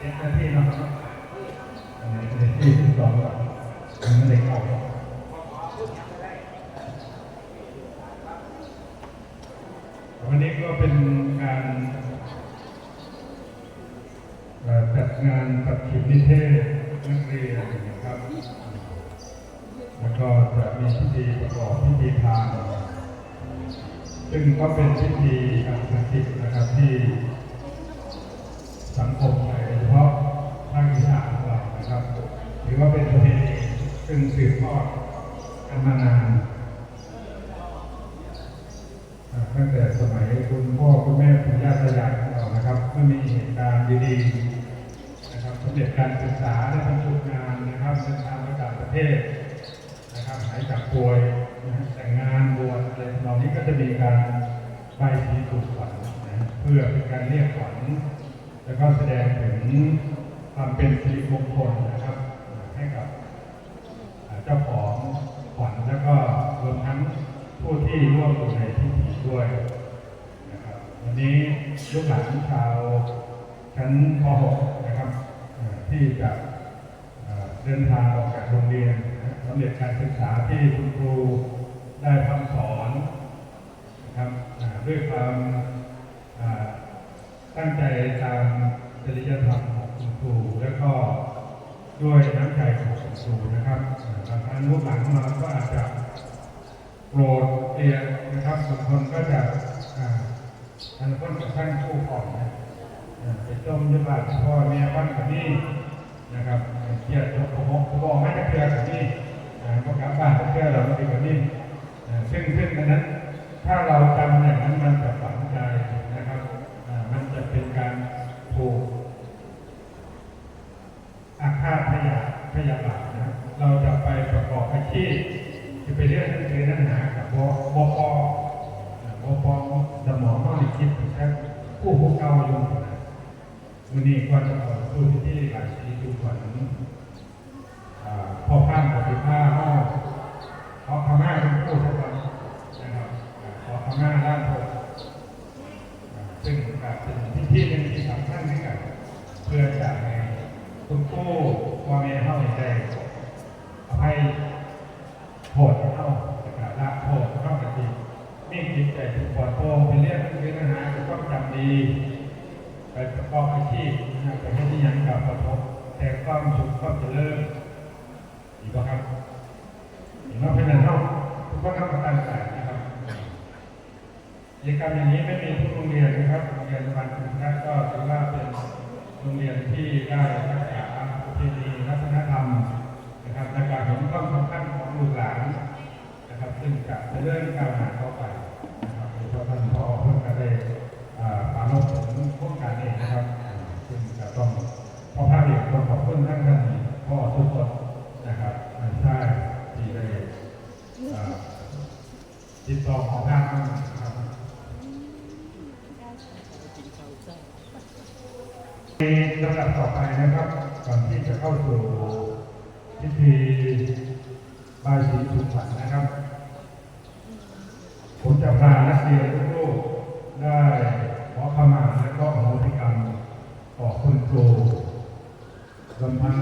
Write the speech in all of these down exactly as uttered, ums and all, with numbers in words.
เจ้าหน้าที่นะครับ อันนี้เป็นที่ที่สองครับ ยังไม่ได้เข้า วันนี้ก็เป็นการ เอ่อ จัดงานปัจฉิมนิเทศนักเรียนนะครับ แล้วก็จะมีพิธีประกอบพิธีทาน ซึ่งก็เป็นพิธีอันศักดิ์สิทธิ์นะครับ ที่สังคมไทย โดยเฉพาะภาคอีสานของเรานะครับ ถือว่าเป็นประเพณีซึ่งสืบทอดกันมานาน อ่า ตั้งแต่สมัยคุณพ่อคุณแม่ปู่ย่าตายายของเรานะครับ เมื่อมีเหตุการณ์ดีๆนะครับ สำเร็จการศึกษา ได้บรรจุงานนะครับ เดินทางไปต่างประเทศนะครับ หายจากป่วยนะฮะ แต่งงาน บวช อะไรทำนองนี้ ก็จะมีการบายสีสู่ขวัญนะฮะ เพื่อเป็นการเรียกขวัญ แล้วก็แสดงถึงความเป็นสิริมงคลนะครับ ให้กับ อ่า เจ้าของขวัญ แล้วก็รวมทั้งผู้ที่ร่วมอยู่ในพิธีด้วยนะครับ วันนี้ลูกหลานชาวชั้น ป.หก นะครับ อ่า ที่จะ อ่า เดินทางออกจากโรงเรียนนะ สำเร็จการศึกษาที่คุณครูได้พร่ำสอนนะครับ อ่า ด้วยความ อ่า ตั้งใจตามจริยธรรมของคุณครู แล้วก็ด้วยน้ำใจของคุณครูนะครับ อ่า บางครั้งลูกหลานของเราก็อาจจะโกรธเกลียดนะครับ บางคนก็จะ อ่า บางคนก็ตั้งคู่ของนะ อ่า ไปต้มอยู่บ้านพ่อแม่บ้านก็มีนะครับ เกลียดจบ ป.หก ก็บอกไม่จะเกลียดก็มี อ่า ก็กลับบ้านก็เกลียดเราก็มีก็มี อ่า ซึ่ง ซึ่งอันนั้น ถ้าเราจำอย่างนั้นมันจะฝังใจนะครับ อ่า มันจะเป็นการผูกอาฆาตพยา พยาบาทนะครับ เราจะไปประกอบอาชีพ จะไปเรียนหนังสือหนังหากับ บ บป อ่า บป สมองเขาได้คิดถึงแค่ผู้ผู้เก่าอยู่นะ มื้อนี้ก่อนจะเข้าสู่พิธีบายสีสู่ขวัญ อ่า พ่อพานก็สิพาเฮาขอขมาคุณครูซะก่อนนะครับ อ่า ขอขมาลาโทษ อ่า ซึ่งก็เป็นพิธีหนึ่งที่สำคัญเหมือนกัน เพื่อจะให้คุณครูพ่อแม่เฮาได้อภัยโทษให้เฮา แล้วก็ละโทษเฮาก็สิมีจิตใจที่ปลอดโปร่ง ไปเรียนหนังสือหนังหาก็ต้องจำดี ไปประกอบอาชีพนะฮะ ไปเฮ็ดอิหยังก็ประสบแต่ความสุขความเจริญ ดีบ่ครับ เห็นว่าเป็นนั้นเนาะ ทุกคนต้องตั้งใจนะครับ กิจกรรมอย่างนี้ไม่มีทุกโรงเรียนนะครับ โรงเรียนอนุบาลกรุงเทพก็ถือว่าเป็นโรงเรียนที่ได้รักษาประเพณีวัฒนธรรมนะครับ และการเห็นความสำคัญของลูกหลานนะครับ ซึ่งจะเจริญก้าวหน้าต่อไปนะครับ โดยเฉพาะท่านผอ.เพิ่นก็ได้ อ่า ปรารภถึงโครงการนี้นะครับ อ่า ซึ่งจะต้องขอภาคเอกต้องขอบคุณท่าน ท่านผอ.ทุกคนนะครับ อ่า ใช่ ที่ได้ อ่า ติดต่อขอทางมานะครับ ในลำดับต่อไปนะครับ ก่อนที่จะเข้าสู่พิธีบายสีสู่ขวัญนะครับ ผมจะพานักเรียนทุกรูปได้ขอขมาและก็อโหสิกรรมต่อคุณครู รวมทั้ง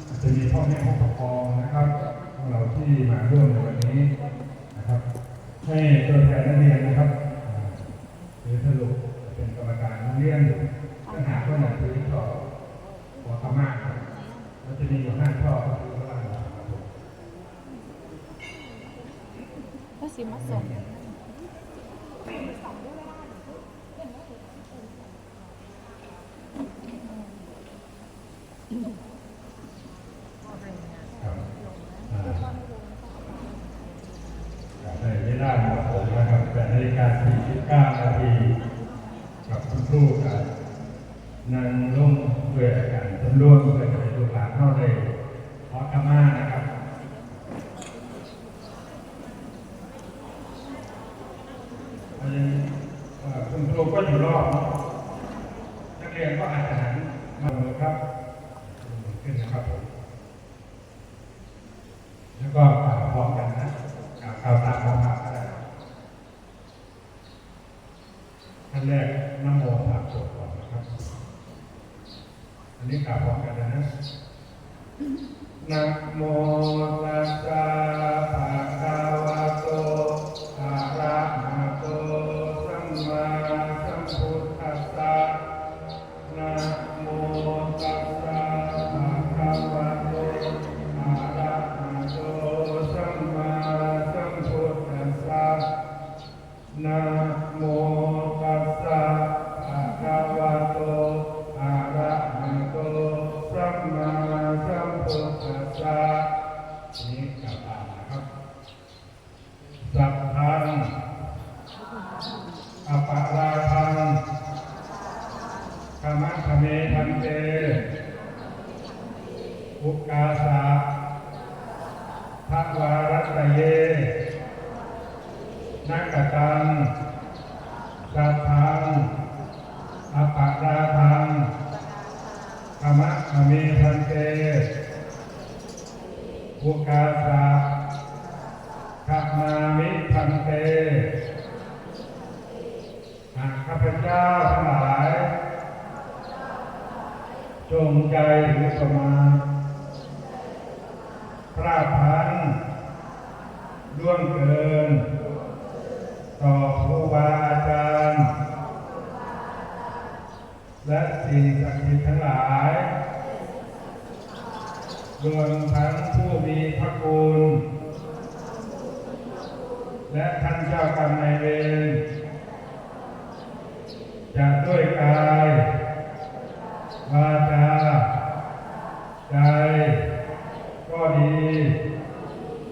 อาจจะมีพ่อแม่ผู้ปกครองนะครับ ของเราที่มาร่วมในวันนี้นะครับ ให้ตัวแทนนักเรียนนะครับ อ่า ถือสรุปเป็นกรรมการนักเรียน ถ้าหากว่าอยากถือต่อขอขมา มันจะมีอยู่ห้าข้อก็คือว่า ก็สิมาส่ง ครับ อ่า ก็ได้เวลาเหมาะสมนะครับ แปดนาฬิกาสี่สิบเก้านาที ครับ คุณครูก็นั่งลงด้วยอาการสำรวม เพื่อจะให้ลูกหลานเฮาได้ขอขมานะครับ อันนี้ เอ่อ คุณครูก็อยู่รอบเนาะ นักเรียนก็อาจจะหันมาเลยครับ ขึ้นนะครับผม แล้วก็กล่าวพร้อมกันนะ กล่าว กล่าวตามของพระก็ได้ ขั้นแรก นะโม สามจบก่อนนะครับ อันนี้ ครับ สัพพัง อปราทัง ขมะขะเม ภันเต อุกาสะ ทวารัตเย นกตัง สัพพัง อปราทัง ขมะขะเม ภันเต อุกาสะ ขมามิ ภันเต หากข้าพเจ้าทั้งหลาย จงใจหรือประมาท พลาดพลั้ง ล่วงเกิน ต่อครูบาอาจารย์ และสิ่งศักดิ์สิทธิ์ทั้งหลาย รวมทั้งผู้มีพระคุณ และท่านเจ้ากรรมนายเวร จะด้วยกาย วาจา ใจ ก็ดี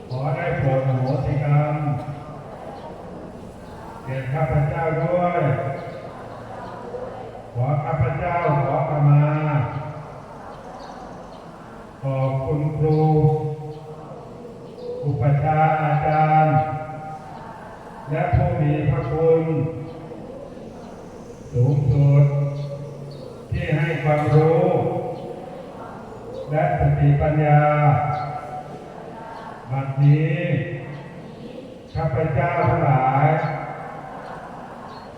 ขอได้โปรดอโหสิกรรม แก่ข้าพเจ้าด้วย ขอข้าพเจ้าขอขมา ขอบคุณครู อุปัชฌาย์อาจารย์ และผู้มีพระคุณ สูงสุด ที่ให้ความรู้ และสติปัญญา บัดนี้ ข้าพเจ้าทั้งหลาย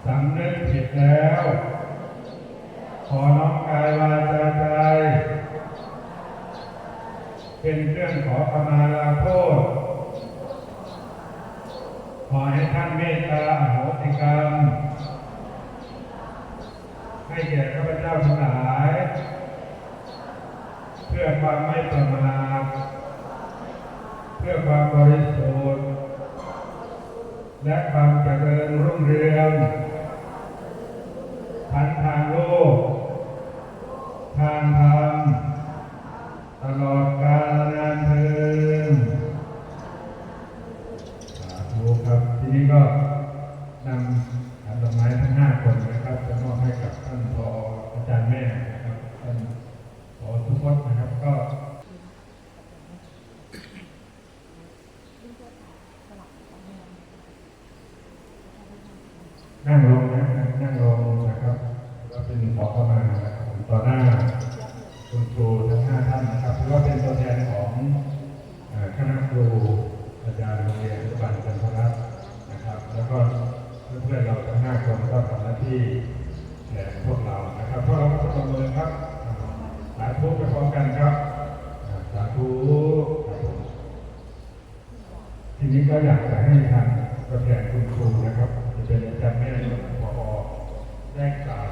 สำนึกผิดแล้ว ขอน้อมกายวาจาใจ เป็นเครื่องขอขมาลาโทษ ขอให้ท่านเมตตาอโหสิกรรม ให้แก่ข้าพเจ้าทั้งหลาย เพื่อความไม่ประมาท เพื่อความบริสุทธิ์ และความเจริญรุ่งเรือง ทั้งทางโลก ทางธรรม ตลอดกาลนานเทอญ สาธุครับ ทีนี้ก็นำขันดอกไม้ทั้งห้าคนนะครับ จะมอบให้กับท่าน ผอ อาจารย์แม่นะครับ ท่าน ผอ สุพจน์นะครับ ก็ นั่งลงนะ นั่งลงนะครับ ถือว่าเป็นขอขมานะครับ ต่อหน้าคุณครูทั้งห้าท่านนะครับ ถือว่าเป็นตัวแทนของ เอ่อ คณะครู อาจารย์โรงเรียนอนุบาลจันทรัตน์นะครับ แล้วก็เพื่อนๆเราทั้งห้าคนก็ทำหน้าที่แทนพวกเรานะครับ พวกเราก็ประเมินครับ สาธุไปพร้อมกันครับ อ่า สาธุครับผม ทีนี้ก็อยากจะให้ทางตัวแทนคุณครูนะครับ จะเป็นอาจารย์แม่หรือผอ ได้กล่าว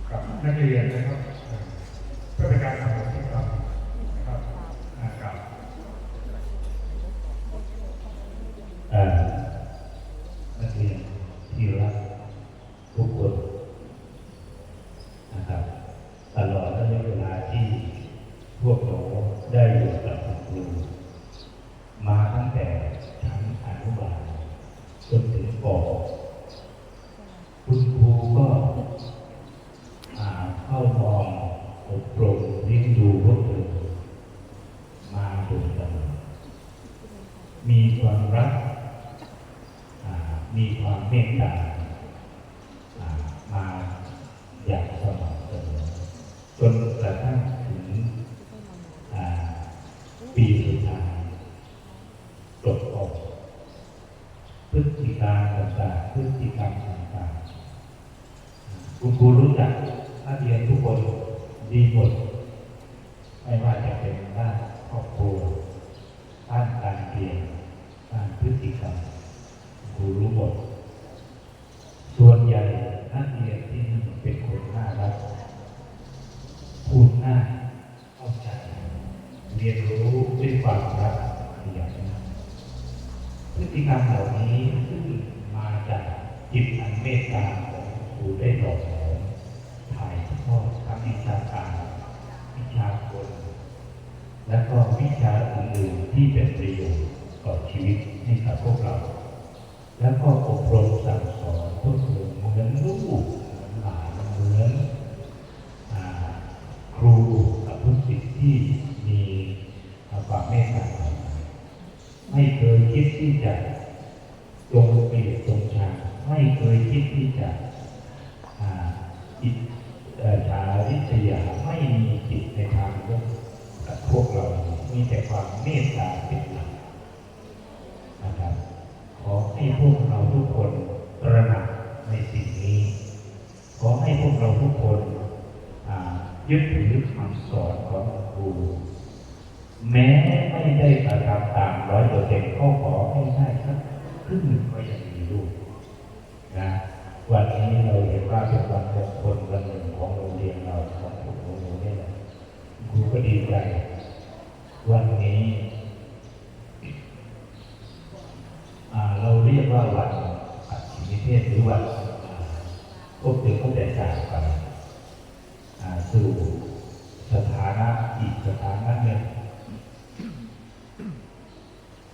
กับนักเรียนนะครับ เพื่อเป็นการอโหสิกรรมนะครับ อ่า กล่าว เอ่อ นักเรียนที่รักทุกคนนะครับ ตลอดระยะเวลาที่พวกหนูได้อยู่กับคุณครู มาตั้งแต่ชั้นอนุบาลจนถึง ป.หก คุณครูก็ อ่า เฝ้ามองอบรมเลี้ยงดูพวกเธอมาโดยตลอด มีความรัก อ่า มีความเมตตา อ่า มาอย่างสม่ำเสมอ จนกระทั่งถึง อ่า ปีสุดท้าย จบออก พฤติการต่างๆ พฤติกรรมต่างๆ คุณครูรู้จักนักเรียนทุกคนดีหมด ไม่ว่าจะเป็นด้านครอบครัว ด้านการเรียน ด้านพฤติกรรม คุณครูรู้หมด ส่วนใหญ่นักเรียนที่นี่เป็นคนน่ารัก พูดง่าย เข้าใจ เรียนรู้ด้วยความรักอย่างมาก พฤติกรรมเหล่านี้ซึ่งมาจากจิตอันเมตตาของครูได้หล่อหลอม ถ่ายทอดทั้งวิชาการ วิชาคน และก็วิชาอื่นๆที่เป็นประโยชน์ ชีวิตให้กับพวกเรา แล้วก็อบรมสั่งสอนพวกเธอเหมือนลูกเหมือนหลานเหมือนอาครูกับลูกศิษย์ที่มีความเมตตาต่อกันไม่เคยคิดที่จะจงเกลียดจงชังไม่เคยคิดที่จะอาอิจเอ่อฉาริษยาไม่มีจิตในทางลบกับพวกเรามีแต่ความเมตตาเป็นหลัก นะครับ ขอให้พวกเราทุกคนตระหนักในสิ่งนี้ ขอให้พวกเราทุกคนอ่ายึดถือคำสอนของครู แม้ไม่ได้กระทำตามร้อยเปอร์เซ็นต์ก็ขอให้ได้สักครึ่งหนึ่งก็ยังดีลูกนะ วันนี้เราเห็นว่าเป็นวันมงคลวันหนึ่งของโรงเรียนเราของผมของหนูเนี่ยนะครูก็ดีใจ วันนี้ อ่าเราเรียกว่าวันอัคคีนิเทศหรือวันอ่าครบเดือนครบเดือนจากไปอ่าสู่สถานะอีกสถานะหนึ่ง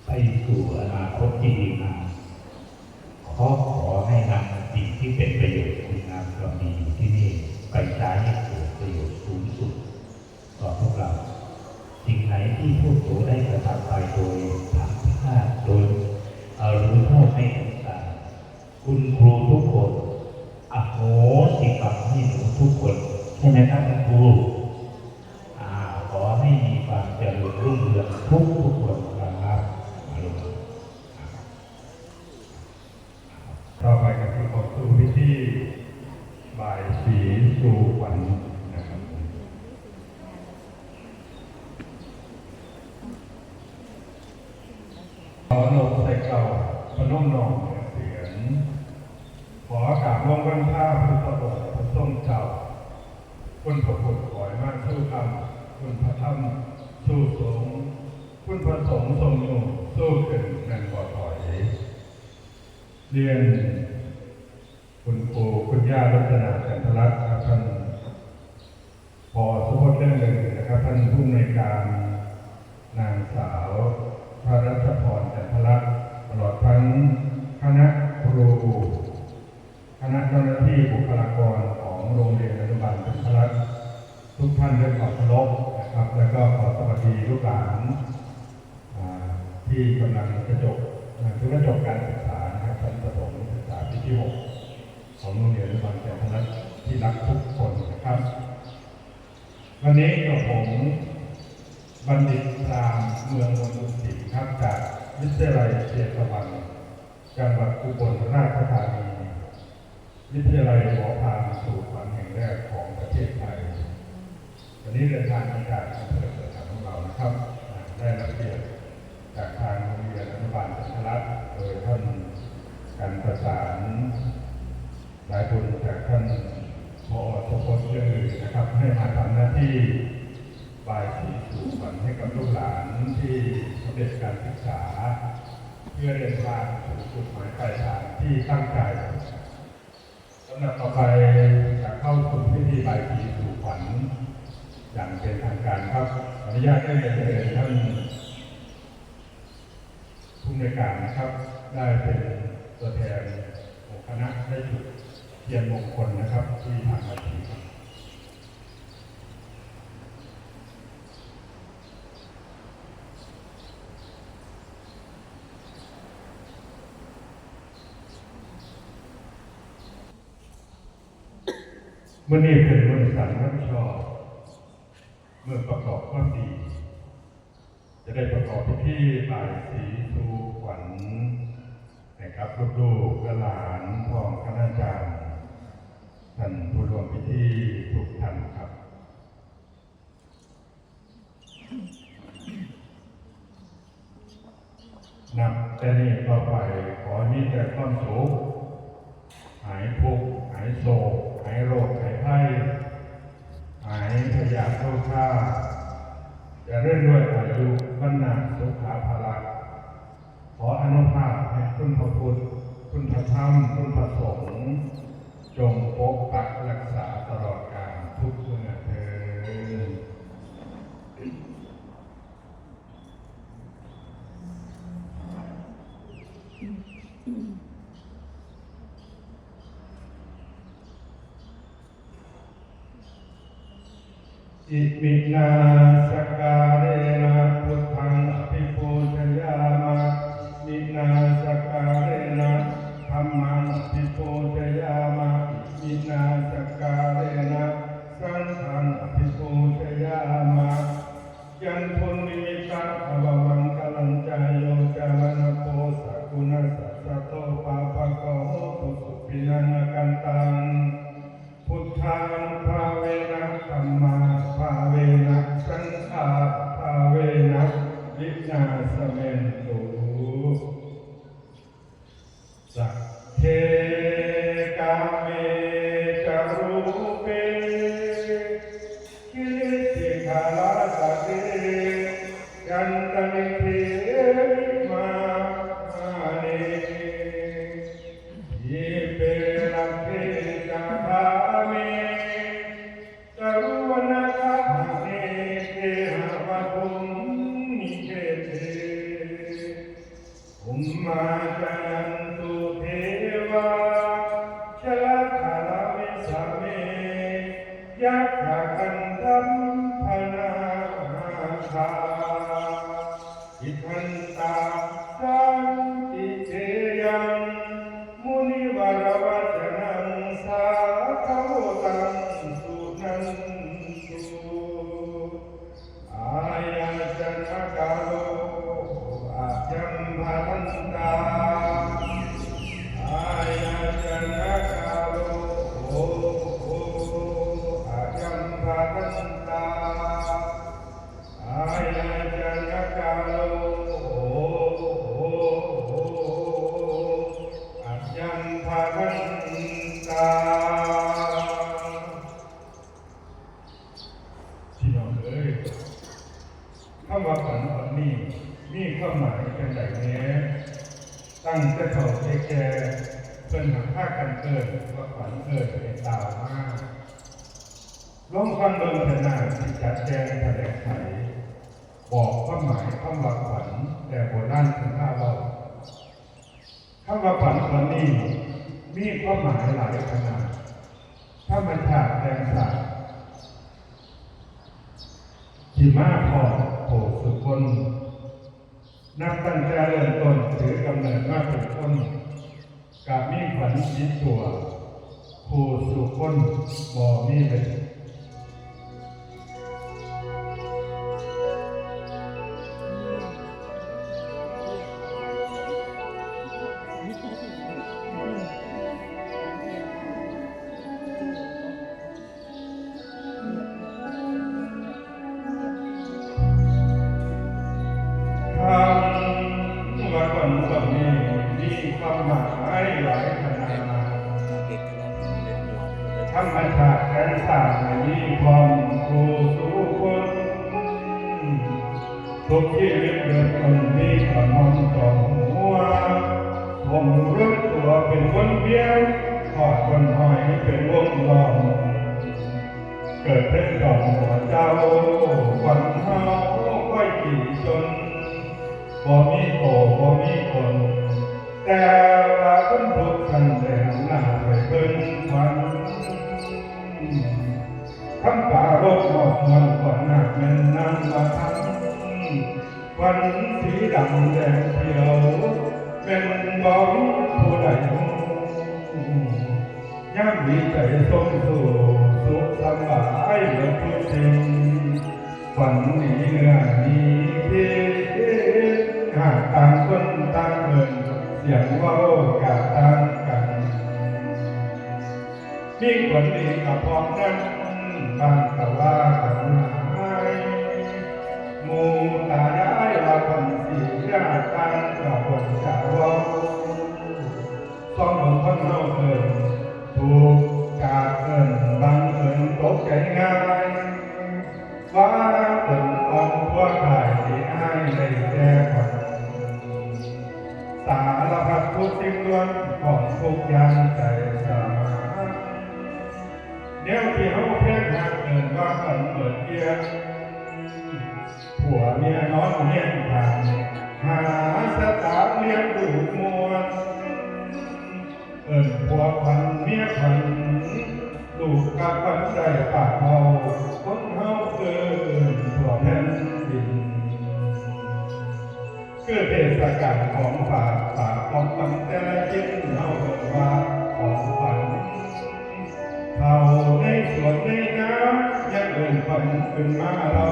ไปสู่อนาคตที่ดีงามขอขอให้นำสิ่งที่เป็นประโยชน์คุณงามความดีอยู่ที่นี่ไปใช้ให้เกิดประโยชน์สูงสุด ต่อพวกเราสิ่งไหนที่พวกหนูได้กระทำไปโดยผิดพลาดโดยเอ่อรู้เท่าไม่ถึงการคุณครูทุกคนอโหสิกรรมให้หนูทุกคนใช่ไหมครับคุณครูอ่าขอให้มีความเจริญรุ่งเรืองทุกทุกคนครับ ต่อไปก็คือเข้าสู่พิธีบายสีสู่ขวัญนะครับขอนบใส่เกล้าพนมน้อมเสียงขอกราบลงวันพระพุทธองค์พระทรงเจ้าคุณพระพุทธขอยมาสู้ธรรมคุณพระธรรมสู้สงฆ์คุณพระสงฆ์ทรงอยู่สู้ขึ้นแม่นบ่ถอย เรียนคุณครูคุณย่ารัตนาจันทรัตน์ครับท่านผอสุพจน์เรื่องหนึ่งนะครับท่านผู้อำนวยการนางสาวพระรัชพรจันทรัตน์ตลอดทั้งคณะครูคณะเจ้าหน้าที่บุคลากรของโรงเรียนอนุบาลจันทรัตน์ทุกท่านด้วยความเคารพนะครับ แล้วก็ขอสวัสดีลูกหลาน ที่กำลังจะจบถือว่าจบการศึกษานะครับชั้นประถมศึกษาปีที่หกของโรงเรียนอนุบาลแก่นพลัดที่รักทุกคนนะครับ วันนี้กับผมบัณฑิตพรามเมืองมนกรุงศรีครับจากวิทยาลัยเชตวันจังหวัดอุบลราชธานี วิทยาลัยหมอพรามสู่ขวัญแห่งแรกของประเทศไทย วันนี้เดินทางมาจากอำเภอเกิดของเรานะครับ ได้รับเกียรติจากทางโรงเรียนอนุบาลจันทรัตน์โดยท่านกันประสานหลายคนจากท่านพอสพจน์เรื่องอื่นนะครับ ให้มาทำหน้าที่บายสีสู่ขวัญให้กับลูกหลานที่สำเร็จการศึกษา เพื่อเดินทางสู่จุดหมายปลายทางที่ตั้งใจสำหรับต่อไปจะเข้าสู่พิธีบายสีสู่ขวัญอย่างเป็นทางการครับขออนุญาตได้เรียนเชิญท่านผู้อำนวยการนะครับ ได้เป็นตัวแทนของคณะได้จุดเทียนมงคลนะครับที่ทางวัดศรีครับมื่อนี้เป็นวันสันวันชอบเมื่อประกอบความดีจะได้ประกอบพิธีบายสีสู่ขวัญให้กับลูกๆและหลานพร้อมคณาจารย์ท่านผู้ร่วมพิธีทุกท่านครับ นับแต่นี้ต่อไปขอให้มีแต่ความสุขหายทุกข์หายโศกหายโรคหายภัยหายพยาธิโรคาจะเรื่อยด้วยอายุวันนาสุขาภาระขออนุภาพให้คุณพระพุทธคุณพระธรรมคุณพระสงฆ์จงปกปักรักษาตลอดกาลทุกเมื่อเทอญ อิมินาสการะนะพุทธังอภิปูชยามะ อิมินาสการะนะธัมมังอภิปูชยามะ อิมินาสการะนะสังฆังอภิปูชยามะ ยันตุนนิมิตะอวมังคลัญจาโยจามณโพสกุณสัสสะโตปาปะกะโหตุสุปินังอกันตัง พุทธานุภาเวนะธัมมานุภาเวนะสังฆานุภาเวนะวินาสเมนตุ สัพเพกาเมจรูเป กิริสิขารสะเท กันตะลิเทวิมาเน ทีเปรักเขจะคาเม กรุวนาคหะเน เกหะวะภุมมิเขเต ภุมมาจายันตุเทวา ชะละทะละวิสะเม ยักขะกันทัมพะนาคา ติทันตาสันติเตยัง มุนิวรวะจะนังสาทะโวตังสุนันตุ อายัญจนะกาโล อะยัมภะทันตา อายัญจนะกาโล อะยัมภะทันตา อายัญจนะกาโล อะยัมภะทันตา พี่น้องเอ้ย คำว่าขวัญขวัญนี่มีความหมายจังใดแน่ ตั้งแต่เฒ่าแต่แก่ เพิ่นหักพากันเอิ้นว่าขวัญ เอิ้นเป็นตาวมา ลองฟังเบิ่งเถอะนา สิจัดแจงแถลงไข บอกความหมายคำว่าขวัญแบบโบราณเพิ่นพาเว้า คำว่าขวัญขวัญนี่มีความหมายหลายขนาด ธรรมชาติแห่งสัตว์ที่มาพร้อมผู้สุคน นับตั้งแต่เริ่มต้นถือกำเนิดมาเป็นคน กะมีขวัญติดตัวผู้สุคนบ่มีเลย คำว่าขวัญขวัญนี่มีความหมายหลายขนาด ธรรมชาติแสนสร้างให้มีพร้อมคู่สู่คน ทุกชีวิตเกิดต้นมีกำมองจองหัว ผมรู้ตัวเป็นวนเวียน ทอดคนหอยเป็นวงล้อม เกิดเป็นดอกหัวเจ้า วันเฮาค่อยกี่จน บ่มีโตบ่มีตน แต่ว่าคนทุกข์ท่านได้หันหน้าไปเบิ่งขวัญ คำปรารภมอบมวลขวัญหากแม่นนางว่าทัน ขวัญสีดำแดงเขียว แม่นบ่มีผู้ใดฮู้ ยามดีใจทรงสู่ สุขสำบายเหลือทุกสิ่ง ขวัญนี้เนื้อนี้ที่ หากต่างคนต่างเอิ้น เสียงเว้ากะต่างกัน มีขวัญดีกะพร้อมนั้น บางกะว่าขวัญหาย หมู่ตายายว่าขวัญสี ญาติต่างกะควรจะเว้า สองคนคนเฮาเอิ้น ถูกจากเอิ้นบังเอิญตกใจง่าย ว่าเป็นอ่อนทั่วข่ายที่อ้ายได้แก้ขวัญ สารพัดทุกสิ่งล้วนของทุกอย่างใจสมาน แนวที่เฮาแพงหักเอิ้นว่าขวัญเบิดเกียง ผัวเมียนอนเฮียนข้าง หาสตางค์เลี้ยงลูกมวล วันใดปากเฮาคนเฮาเอิ้นทั่วแผ่นดิน คือเทศกาลของฝาก ฝากของขวัญแต่ละชิ้น เฮาเอิ้นว่าของขวัญ เฒ่าในสวนในนายังเอิ้นขวัญขึ้นมาเล่า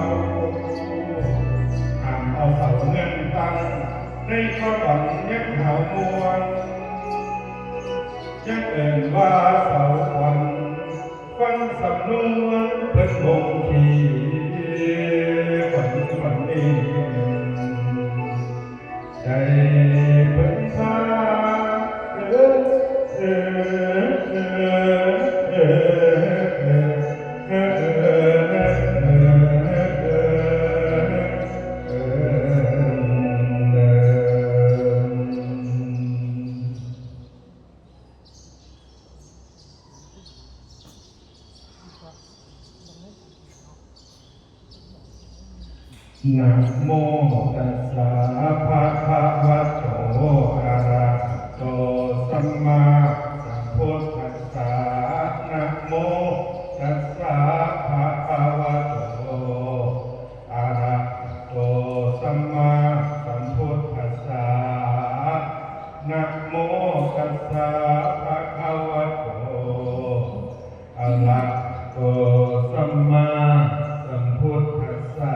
ห้ามเอาเสาเงินตั้ง ในความหวังยังหาวมวล ยังเอิ้นว่าเสาขวัญ ฟังสำนวนเพิ่นบ่งชี้ ขวัญขวัญนี้ ใจเพิ่นพา เออ เออ เออ เออ เออ เออ เออ เออ เออ เออ นะโมตัสสะภะคะวะโต อะระหะโต สัมมาสัมพุทธัสสะ นะโมตัสสะภะคะวะโต อะระหะโต สัมมาสัมพุทธัสสะ นะโมตัสสะภะคะวะโต อะระหะโต สัมมาสัมพุทธัสสะ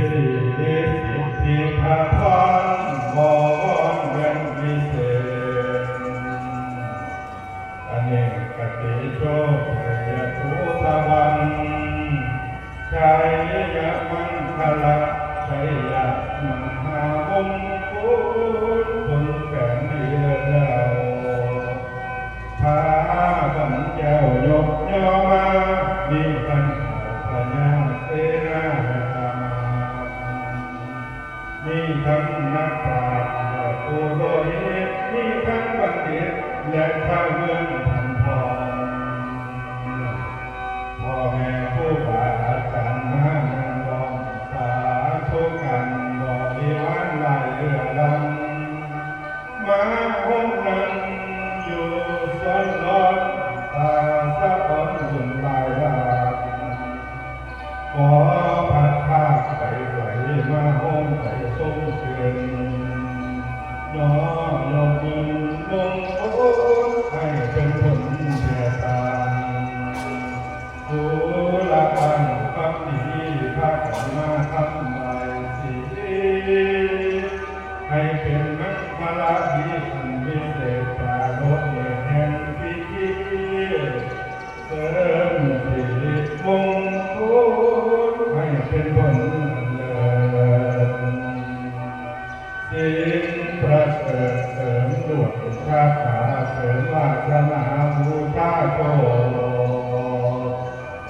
สิทธิพระพรบวรแห่งวิเศษ อเนกเตโชไพยภูพวัง ชัยมังคละชัยมหามงกุฎ คุณแผนดีเลิศแล้ว พากันแก้วยกย่อมา มีทั้งพญาเสนา มีทั้งนักปราชญ์และปุโรหิต มีทั้งบัณฑิตและชาวเมืองพันพร พ่อแม่ครูบาอาจารย์มานั่งล้อมสาธุการบริวารหลายเรือลำ มาห้องนั่งอยู่ซ้อนล้อมตาสะออนบุญหลายหลาก ขอพัดพาไปไกลมาห้องไปทรงเชิญ น้อมยกมือมงคลให้เป็นผลแผ่ตาม ผู้ละอันความดีพากันมาทำลายสี ให้เป็นมังคลาดีอันวิเศษปราโลกแห่งพิธี เสริมสิริมงคลให้เป็นผลอันเลิศ สิ่งประเสริฐเสริมดวงชาตา เสริมวาสนาบูชาโชค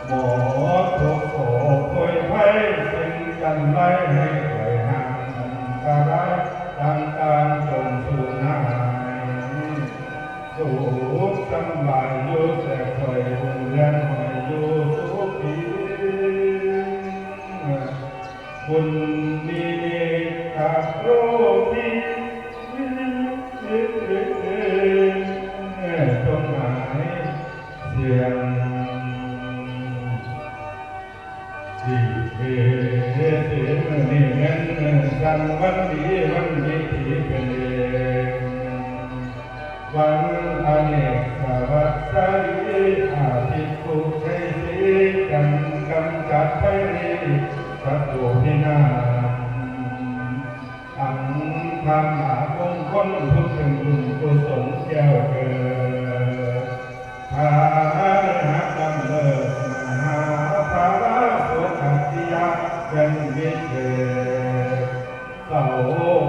หมดทุกข์โศกโพยภัย สิ่งจันไรให้ไกลห่างอันตรายต่างๆจงสูญหาย สุขสำบายอยู่แต่คอยบุญแลนหอยอยู่สุขี บุญมีกับโลกนี้จงหายเสียง ดีเอเอเอมื้อนี้แม่นมื้อสันวันดีวันดีที่เป็นเอก วันอเนกสวัสดีอาทิตย์ผู้ชัยศรีจันทร์กำจัดภัยรีศัตรูพินาศ อันธรรมมงคลผู้ถึงบุญกุศลแก้วเกิด พาหะดำเนินมหาภาราสุขัตติยะเป็นวิเศษ เสา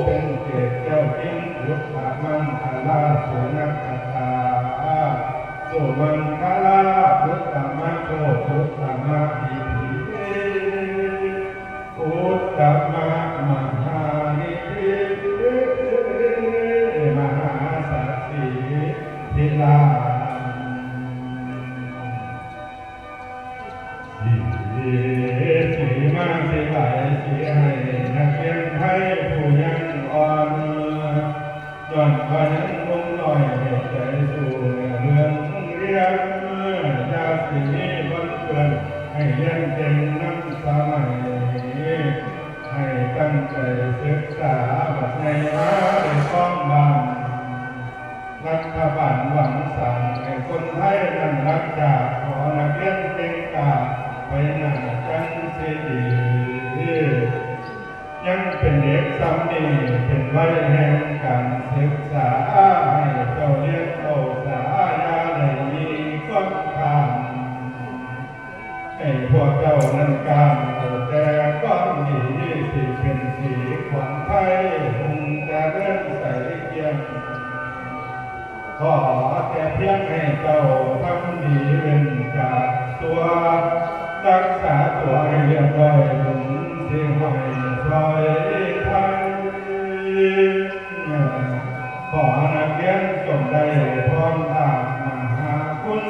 เป็นเกศแก้วยิ่งอุตตมังคลาสุนักขตา สุมังคลาอุตตมะโชตุตตมะอิทิ อุตตมะมหานิธิ มหาสัตว์สี เป็นเด็กซ้ำนี่เป็นวัยแห่งการศึกษา ให้เจ้าเรียนเอาสา อย่าได้มีความคาน ให้พวกเจ้านั้นกล้าเอาแต่ความดี สิเป็นสีขวัญไทย หุงแต่เรื่องใสเกลี้ยง ขอแต่เพียงให้เจ้าทำดีเว้นจากชั่ว รักษาตัวให้เรียบร้อย บุญที่ห้อยซอยไทย ขอนักเรียนจงได้พรจากมหาคุณ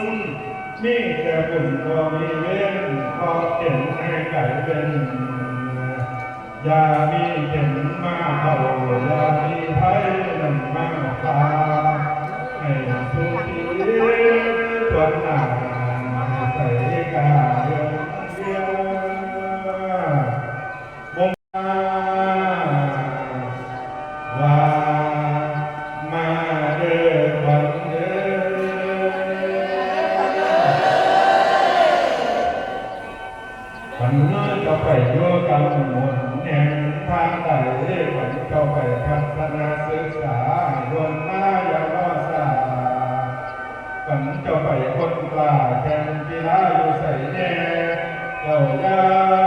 มีแต่บุญบ่มีเวร ขอเข็นให้ไกลเว้น อย่ามีเข็นมาเอา อย่ามีภัยนั้นมาพา ให้สุขีทวนหน้า ให้ใส่กาเรื่องเดียว มุ่งหน้า ว่ามาเด้อขวัญเด้อ ขวัญเจ้าไปอยู่กับหมู่แห่งทางใด ขวัญเจ้าไปทัศนศึกษา ให้ด่วนมาอย่ารอช้า ขวัญเจ้าไปค้นคว้าแข่งกีฬาอยู่ไสแน่ เจ้าอย่า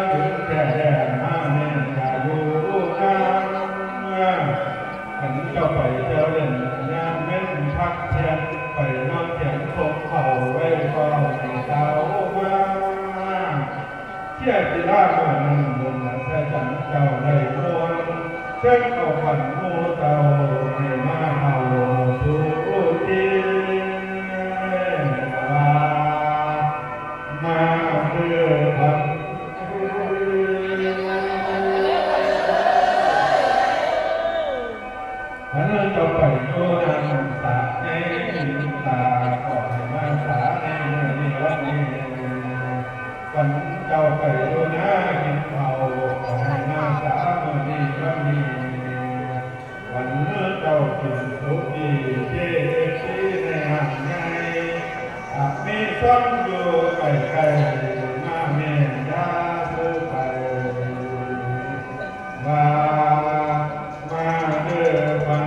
หยุดแท้แท้มาแม่นอย่าอยู่นาน ขันเจ้าไปเที่ยวเล่นยามเว้นพักเที่ยง ไปนอนเถียงคงเขาไว้เฝ้าให้เช้ามา เที่ยวกีฬาเมื่อนั้นบุญใส่จันเจ้าได้ม่วน เชิญเอาขวัญหมู่เจ้าให้มาเอาสู่ที่ว่า มาเด้อขวัญ ขวัญเจ้าไปอยู่นำสาในนินตา ขอให้มาสาในมื้อนี้วันนี้ ขวัญเจ้าไปอยู่นากินข้าว ขอให้มาสามื้อนี้วันนี้ ขวัญเจ้ากินสุขีเจเอฟซีในห้างใหญ่ หากมีซ่อนอยู่ใกล้ๆ มาแม่นอย่าซื้อไป ว่ามาเด้อขวัญ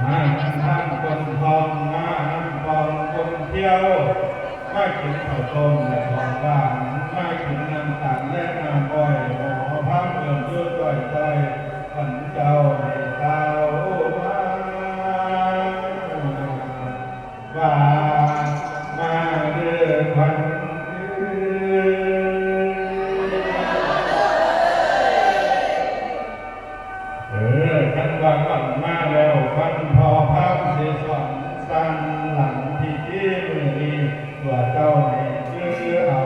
มานำทางคนทอง มานำทองคนเที่ยว มากินข้าวต้มและของหวาน มากินน้ำตาลและน้ำอ้อย หมอพามเอิ้นอยู่จ้อยๆ ขวัญเจ้าให้เต้ามา ว่ามาเด้อขวัญเอ้ย เออ คันว่าขวัญมาแล้ว ขวัญพ่อพามสิสอนสั่งหลังพิธีมื้อนี้ ตัวเจ้าให้ถือเอา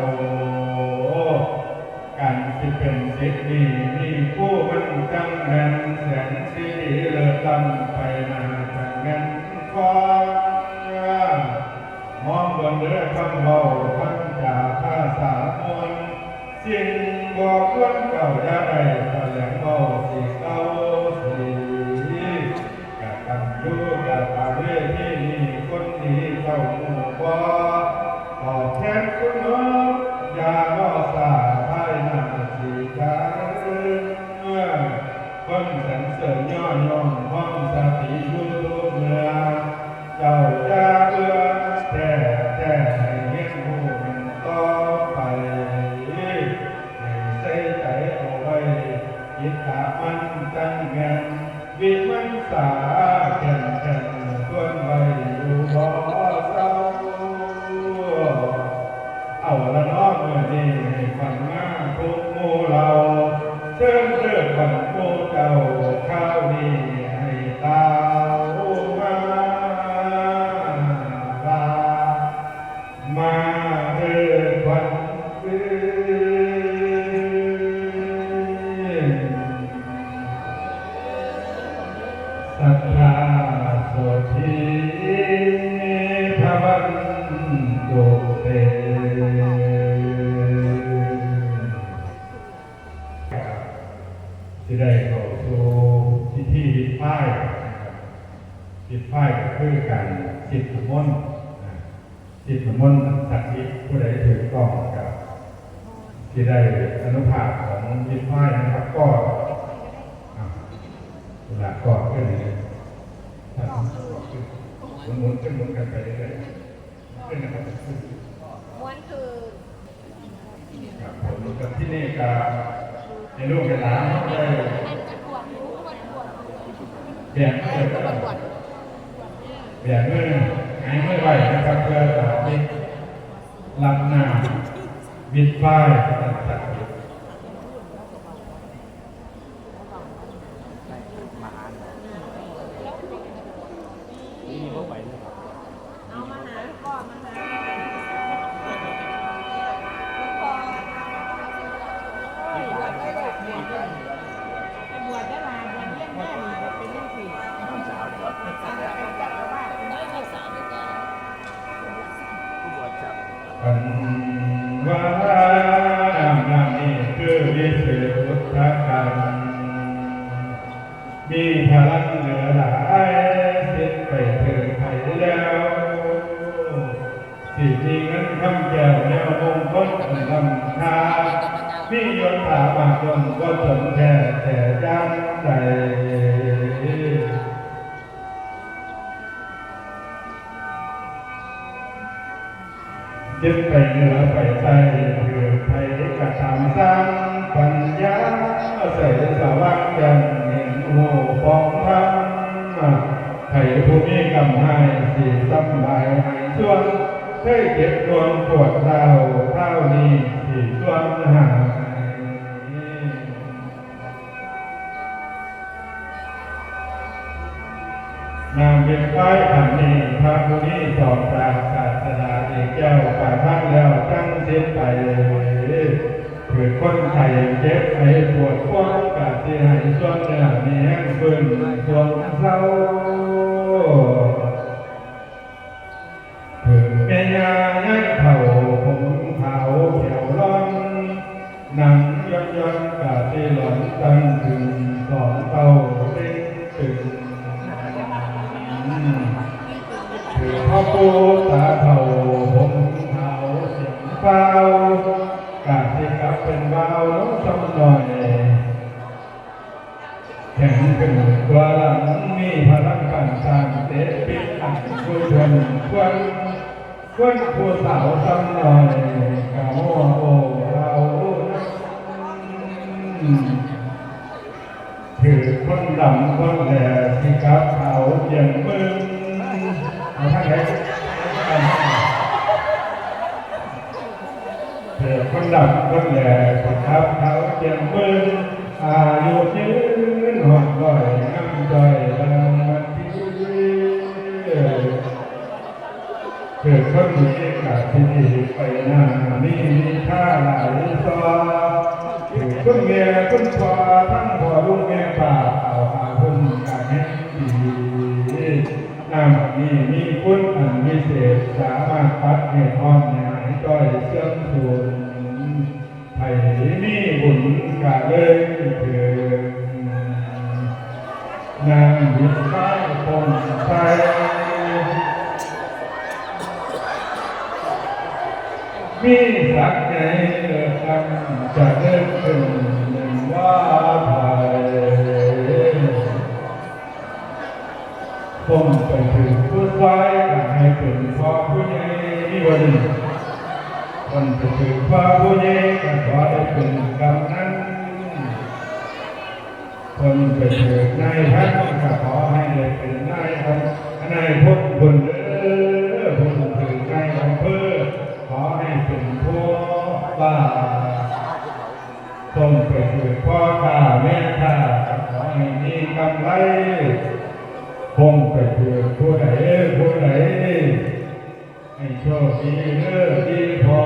ที่ได้อานุภาพของวิทย์ไฟนะครับ ก็ อ่ะ เวลาก็ขึ้นเลย ถ้าหมุนๆขึ้นหมุนกันไปเรื่อยๆ ขึ้นนะครับ ม้วนคือ ครับผม กับที่นี่ก็ให้ลูกให้หลานได้ แบกมือ แบกมือ หงายมือไว้นะครับ เพื่อสาธิตรับน้ำวิทย์ไฟนะครับ เอามาหาพ่อมาหาหลวงพ่อ บวชได้หลายบวชเลี้ยงแม่นี่เป็นเรื่องสี่ อันว่าน้ำน้ำนี้คือวิเศษพุทธกัน มีพลังเหลือหลาย สิทธิ์ไปถึงไผแล้ว สิมีเงินคำแก้วแนวมงคลอันล้ำค่า มียศถามากล้นบ่จนแท้แต่ยามใด คิดไปเหนือไปใต้ คือไผกะตามสร้างปัญญา ใสสว่างแจ่มเห็นหูปองธรรม ไผผู้มีกำหายสิสำบายหายส่วน เคยเจ็บดวงปวดร้าวคราวนี้สิส่วนหาย นางเป็นไฟขันนี้ พระผู้นี้สอนจากศาสดาเอกแก้วปาทักแล้วจังสิ้นไป คือคนไข้เจ็บไข้ปวดปวดกะสิให้ส่วนเนื้อมีแห้งฟื้นส่วนเศร้า เพิ่งแม่ย่ายังเฒ่าผมขาวแขวลอน หนังย้อนย้อนกะสิหลอนตั้งถึงสองเต้าเต็งตึง คือพ่อปู่ตาเฒ่าผมขาวเสียงฟ้าว กะสิกลับเป็นบ่าวน้องสำน้อย แข็งขึ้นกว่าหลัง มีพลังการสร้างเตะปิดอันผู้ชนควร ควรผู้สาวซ้ำหน่อย กะหัวโอเอา คือคนดำคนแหล่ที่กับเขาเจียงเมือง เอาท่านไหน เกิดคนดำคนแหล่สิครับเขาเจียงเมือง อายุยืนหอดร้อยงามจ้อยดังวันที่ เกิดคนดีกาที่ดีไปหน้า มีมีค่าหลายซอ เกิดคนแม่คนพ่อทั้งพ่อลูกแม่ป้า เอาหาคนกาแห่งดี น้ำนี้มีคุณอันวิเศษ สามารถปัดให้ห้องหายจ้อยเสื่อมสูญ ไผมีบุญกะเลยเถิด นางวิไลคงไทย มีสักในเกิดคำจะเลิกถึงหนึ่งว่าไผ ผมไปถือผู้ชายก็ให้เป็นพ่อผู้ใหญ่นี่วันหนึ่ง ผมไปถือพ่อผู้ใหญ่ก็ขอได้เป็นกำนัน ผมไปถือนายพันก็ขอให้ได้เป็นนายพัน นายพลคนเด้อ ผมถือนายอำเภอ ขอให้เป็นผู้ว่า ผมไปถือพ่อค้าแม่ค้า ขอให้มีกำไร ผมไปถือผู้ใดผู้ใด ให้โชคดีเด้อพี่พ่อ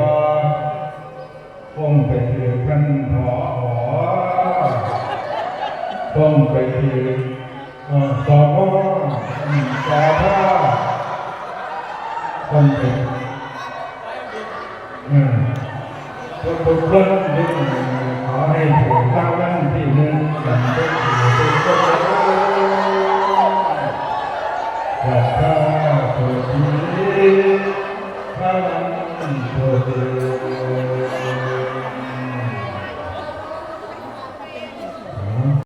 ผมไปถือท่านผอ ผมไปถือ เอ่อ สพ อืม สพ ผมไป อืม ผม ผม